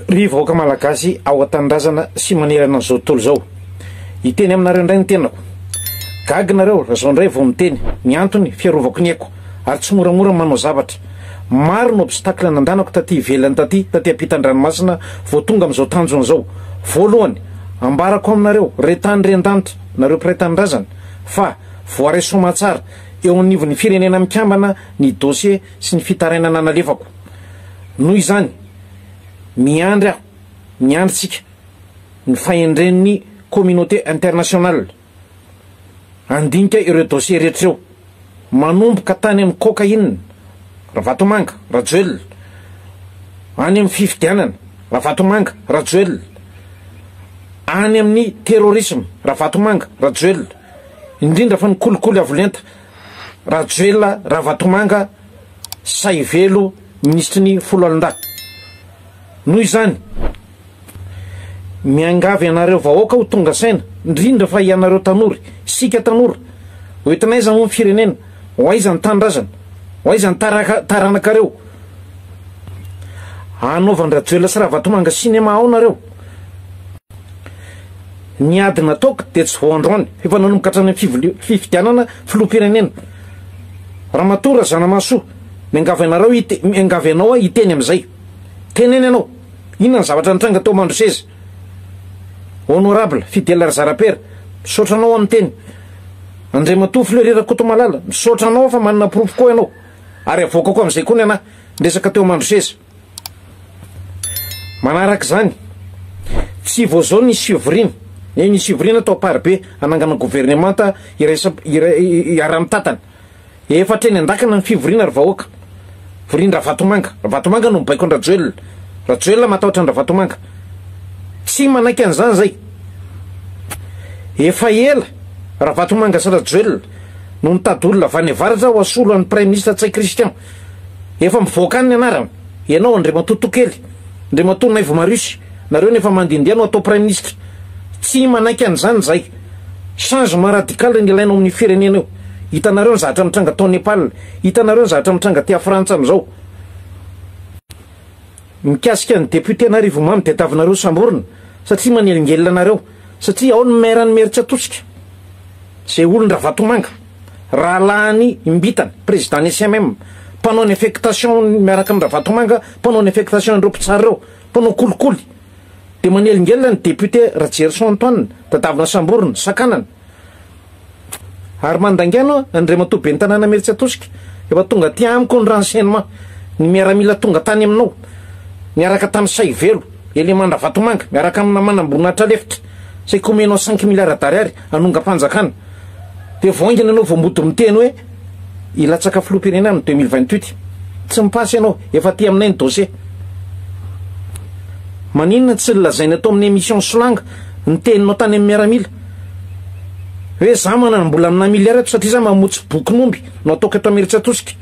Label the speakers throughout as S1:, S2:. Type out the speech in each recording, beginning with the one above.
S1: Ry vahoaka Malagasy ao an-tanindrazana sy manerana an'izao tontolo izao. Hiteny aminareo indray ny tenako. Gaga nareo raha izao indray vao miteny. Ny antony, fiarovako ny aiko. Ary tsy moramora ny manao zavatra. Maro ny obstacle nandanako taty ivelany taty, taty ampitan-dranomasina vao tonga amin'izao tanjona izao. Voalohany, ambarako aminareo, re tany re an-danitra, nareo mpiray tanindrazana, fa voaray soamantsara eo anivon'ny Firenena Mikambana ny dossier sy ny fitarainana nalefako. Noho izany, miandry aho, miandry tsika, ny fahendren'ny communauté internationale handinika ireo dossier rehetra ireo, manomboka tany amin'ny cocaïne, Ravatomanga, Rajoelina, any amin'ny fifidianana, Ravatomanga, Rajoelina, any amin'ny terrorisme, Ravatomanga, Rajoelina, indrindra fa ny kolikoly avo lenta, Rajoelina, Ravatomanga, Sahivelo, minisitry ny foloalindahy. Noho izany, miangavy anareo vahoaka ho tonga saina, indrindra fa ianareo tanora, isika tanora, ho entina aiza moa ny firenena, ho aiza ny tanindrazana, ho aiza ny taranakareo? Hanaovan-dRajoelina sy Ravatomanga cinéma ao nareo. Ny ady nataoko dia tsy vao androany, efa nanomboka hatrany amin'ny fifidianana filoham-pirenena. Ramatoa Razanamahasoa, miangavy anareo hite, miangavy anao aho hiteny amin'izay. Teneno ianao, inona ny zavatra nitranga teo Mandroseza? Honorable Fidèle Razarapera, misaotra anao amin'ny teny. Andriamatoa Fleury Rakotomalala, misaotra anao fa manana porofo koa ianao. Ary avoakako amin'izay koa ny anah, ny resaka teo Mandroseza. Manaraka izany, tsy vao izao nisy fivoriana, eh, nisy fivoriana tao Amparibe hanangana governemanta iraisam, iray, iaraha-mitantana. Efa hatreny an-dakana ny fivoriana ry vahoaka. Vorian-dRavatomanga. Ravatomanga no mibaiko an-dRajoelina. Rajoelina matahotra an-dRavatomanga. Tsy manaiky an'izany izay. Efa ela Ravatomanga sy Rajoelina no nitady olona avy any avaratra ho asolo an'ny Praiminisitra Ntsay Christian. Efa mivoaka any ny anarany. Ianao Andriamatoa Tokely, Andriamatoa Naivo Marius, nareo no efa mandehandeha no atao Praiminisitra. Tsy manaiky an'izany izahay. Changement radical no ilaina ao amin'io firenena io. Hitanareo ny zavatra mitranga tao Nepal, hitanareo ny zavatra mitranga aty Frantsa amin'izao. Mikasika ny député Anarivomamy dia davinareo samborina satria manelingelina anareo satria ao ny maire an'Imerintsiatosika izay olon-dRavatomanga, rahalahiny Imbitana, président ny SMM, mpanao ny affectation miaraka amin-dRavatomanga, mpanao ny affectation an'ireo mpitsara ireo, mpanao kolikoly. Dia manelingelina ny député Rajerison Antoine, tadavina samborina, sakanana. Ary mandaingano Andriamatoa Ben'ny Tanàna Imerintsiatosika, efa tonga aty amiko ny renseignement, ny miaramila tonga tany aminao, niaraka tamin'i Sahivelo, élément Ravatomanga, miaraka amina manamboninahitra lefitra, saika omenao cinq milliards d'ariary hanongam-panjakana. Dia vao haingana ianao vao mody miteny hoe hilatsaka filoham-pirenena amin'ny 2028. Tsy mipasy ianao, efa aty aminay ny dossier. Maninona tsy nolazaina tao amin'ny émission Solanga ny teninao tany amin'ny miaramila? Hoe za manam-bola amina milliard eto satria za mamotsy bokin'omby no ataoko eto Imerintsiatosika.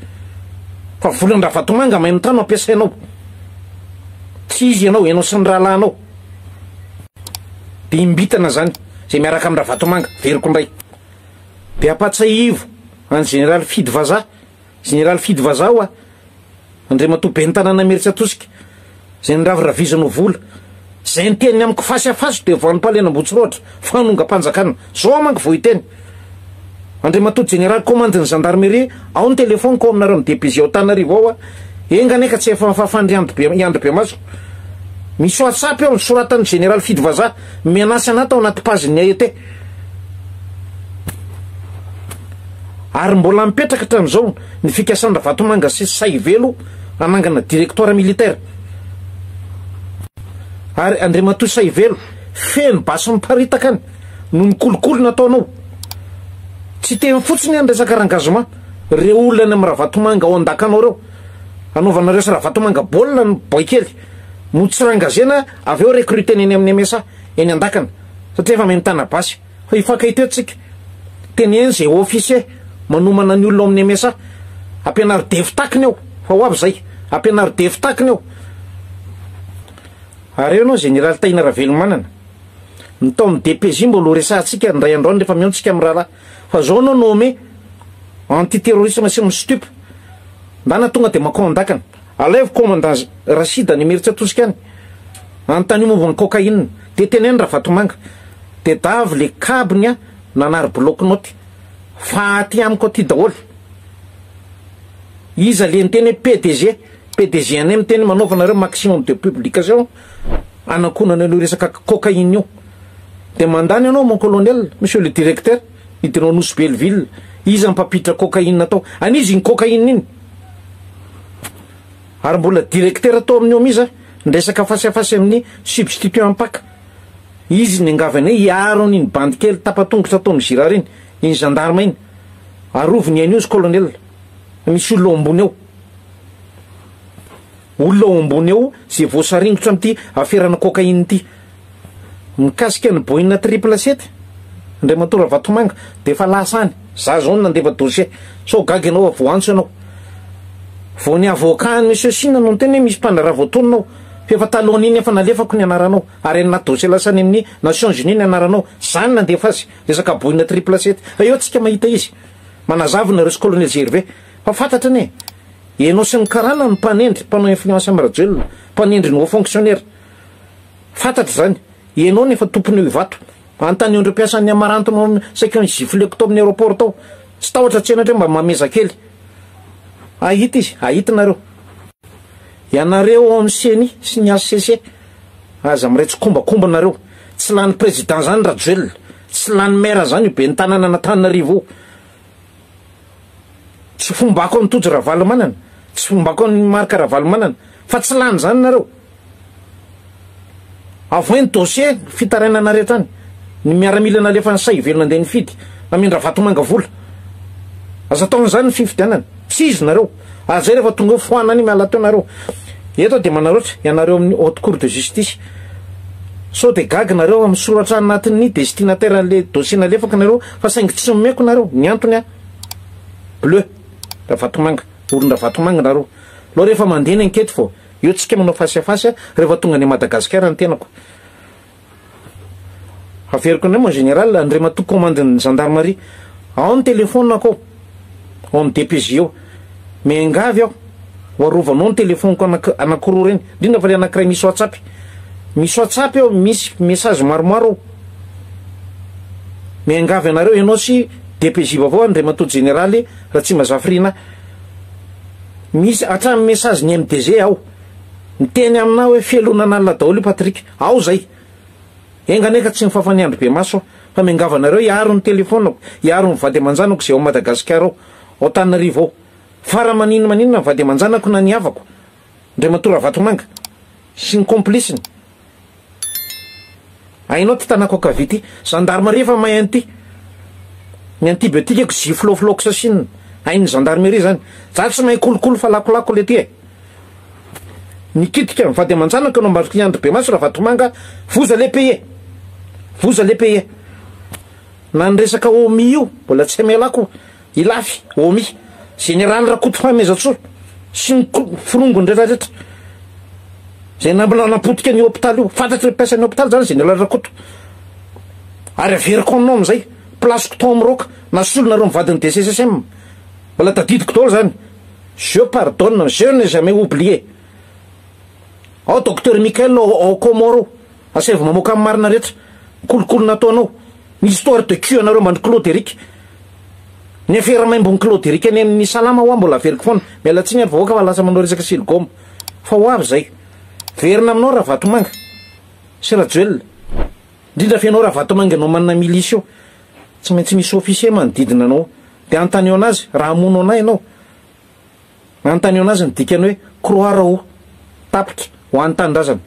S1: Fa volan-dRavatomanga mahay mitano ampiasainao. Tsy izy ianao, ianao sy ny rahalahinao. Dia imbitana zany, zay miaraka amin-dRavatomanga, veriko indray. Dia ampatsiahivo an'i Général Fidy Vazaha, Général Fidy Vazaha hoa, Andriamatoa Ben'ny Tanàna Imerintsiatosika, izay niraviravizanao vola, izay niteny amiko face à face devant ny Palais n'Ambohitsirohitra, fanongam-panjakana. Zao aho manko vao hiteny. Andriamatoa Jeneraly Komandin'ny Gendarmerie, ao ny telephone-ko ao aminareo amin'ny DPJ ao Antananarivo ao aho. Enga anie ka tsy efa fafandry Andry Bemaso. Misy WhatsApp eo, nosoratan'ny Jeneraly Fidy Vazaha, menace anah tao anaty page-n'ny AET. Ary mbola mipetraka hatramin'izao ny fikasan-dRavatomanga sy Sahivelo hanangana directoire militaire. Ary Andriamatoa Sahivelo, feno basy miparitaka any noho ny kolikoly nataonao. Tsy teny fotsiny any resaka rangazoma, reo olona any amin'ny Ravatomanga ao an-dakanao reo, anaovanareo sy Ravatomanga baolina ny boay kely, no tsy rangazena avy eo recruter-na eny amin'ny MSA eny an-dakana satria efa mahay mitana basy. Fa hifankahita eo tsika. Teneno izay officier manomana ny olona ao amin'ny MSA. Ampianaro defitakiny eo fa ho avy izay. Ampianaro defitakiny eo. Ary eo ianao Général Tahina Ravelomanana. Ny tao amin'ny DPJ mbola ho resahantsika indray andro any rehefa mihaona tsika amin'ny rahalahy. Fa zao anao nommé anti-terrorisme sy ny stup. Ndana tonga dia makao an-dakana. Alaivo commandant Rachid any Imerintsiatosika any. Anontanio momba ny cocaïne. Dia teneno Ravatomanga. Tedavo le kabiny a nanary bloc note. Fa aty amiko aty daholo. Iza le niteny hoe PDG? PDG anay miteny manaova nareo maximum de publication anakonana an'io resaka cocaïne io. Dia mandany ianao mon colonel, monsieur le directeur, hidinao Nosy Belleville. Iza mpampiditra cocaïne tao? An'iza iny cocaïne iny? Ary mbola directeur tao amin'ny OMISA, niresaka face à face amin'ny substitut ampaka. Izy niangavy anay hiaro an'iny bandy kely tapa-tongotra tao amin'ny Girard iny, iny gendarme iny. Arovy ny ain'io izy colonel. Misy olona ao ambony ao. Olona ao ambony ao izay voasaringotra amin'ity aferana cocaïne ity. Mikasika ny Boeing triple sept, Andriamatoa Ravatomanga, dia efa lasa any. Za zao no nandefa dossier. Sao gaga ianao fa voaantso ianao. Vao ny avocat an'i Monsieur Sina no niteny hoe misy mpandraharaha voatonona ao. Fa efa talohan'iny efa nalefako ny anaranao. Ary any anaty dossier lasa any amin'ny Nations Unies ny anaranao. Za no nandefa azy. Resaka Boeing triple sept. Fa eo tsika mahita izy. Manazava nareo sy Colonel Gervais. Fa fantatra anie. Ianao sy ny karana no mpanendry, mpanao influence amin'i Rajoelina. Mpanendry ny haut fonctionnaire. Fantatra izany. Ianao no efa tompon'io Ivato. Anontanio an'ireo mpiasan'ny Amaranto no saika nizifleko tao amin'ny aéroport tao. Tsy tahotra tsy henatra mba mameza kely. Hahita izy, hahita nareo. Ianareo ao amin'ny ceni sy ny HCC, aza miray tsikombakomba nareo. Tsy lany président zany Rajoelina. Tsy lany maire zany io ben'ny tanàna an'Antananarivo io. Tsy fombako an'i Tojo Ravalomanana, tsy fombako an'i Marc Ravalomanana, fa tsy lany zany nareo. Avoay ny dossier fitarainana rehetra any. Ny miaramila nalefan'ny sahy velona andeha nifidy, namen-dRavatomanga vola. Aza atao an'izany ny fifidianana. Tsy izy nareo. Ary zay rehefa tonga eo foanana iny miala teo nareo. Eto dia manaraotra ianareo amin'ny haute cour de justice. Sao dia gaga nareo amin'ny soratra anatin'ny destinataire an'le dossier nalefako nareo fa saingy tsy nomeko nareo. Ny antony a bleu Ravatomanga, olon-dRavatomanga nareo. Aleo rehefa mandeha ny enquete vao eo tsika manao face à face rehefa tonga any Madagasikara ny tenako. Averiko indray mon général, Andriamatoa commande-n'ny gendarmerie, ao ny téléphone-ko ao, ao amin'ny DPJ ao. Miangavy aho, ho arovanao ny téléphone-ko anankiroa ireny, indrindra fa ilay anankiray misy WhatsApp. Misy WhatsApp ao, misy message maromaro ao. Miangavy anareo, ianao sy DPJ vaovao, Andriamatoa jeneraly Ratsimazafy Rinah. Misy hatramin'ny message ny MDG ao. Miteny aminah hoe fialonana alina daholo io Patrick. Ao zay. Enga anie ka tsy mifafa ny andry be maso aho. Fa miangavy anareo hiaro ny telephone-ko, hiaro ny vady aman-janako izay ao Madagasikara ao, ao Antananarivo ao. Fa raha maninona maninona ny vady aman-janako na ny havako, Andriamatoa Ravatomanga sy ny complice-ny. Hainao ty tanako ankavia ty. Gendarmerie efa mahay an'ity. Ny antibiotique-ko ziflofloxacine. Hain'ny gendarmerie zany. Za tsy mahay kolikoly fa lakolako le ty e. Nikitika ny vady aman-janako no ambadiky ny Andry Bemaso Ravatomanga, vous allez payer. Vous allez payer. Na ny resaka OMI io, mbola tsy hamelako Ilafy, OMI, Général Rakotofahamezantsoa sy ny forongony rehetra rehetra izay nanapotika ny hopitaly io. Fantatry ny mpiasan'ny hopitaly zany Général Rakoto. Ary averiko aminao amin'izay, place-ko tao amin'ny Rock, nasolonareo ny vadin'ny DCSSM. Mbola tadidiko daholo zany. Je pardonne, je n'ai jamais oublié. Ao Docteur Michael ao, ao Comores ao. Asaivo mamoaka ny marina rehetra. Kolikoly nataonao. Ny histoire de cul anareo mbany Claude Eric. Ny affaire maimbon'i Claude Eric any amin'ny Salama hoa mbola averiko foana. Miala tsiny ary vahoaka fa lasa manao resaka siligoma. Fa ho avy izay. Verina aminao Ravatomanga sy Rajoelina. Indrindra fa ianao Ravatomanga ianao manana milice io. Tsy maintsy misy officier manodidina anao. Dia antanio anazy raha hamono anah ianao. Antanio anazy ny dikany hoe croire o. Tapitra. Ho an'ny tanindrazana.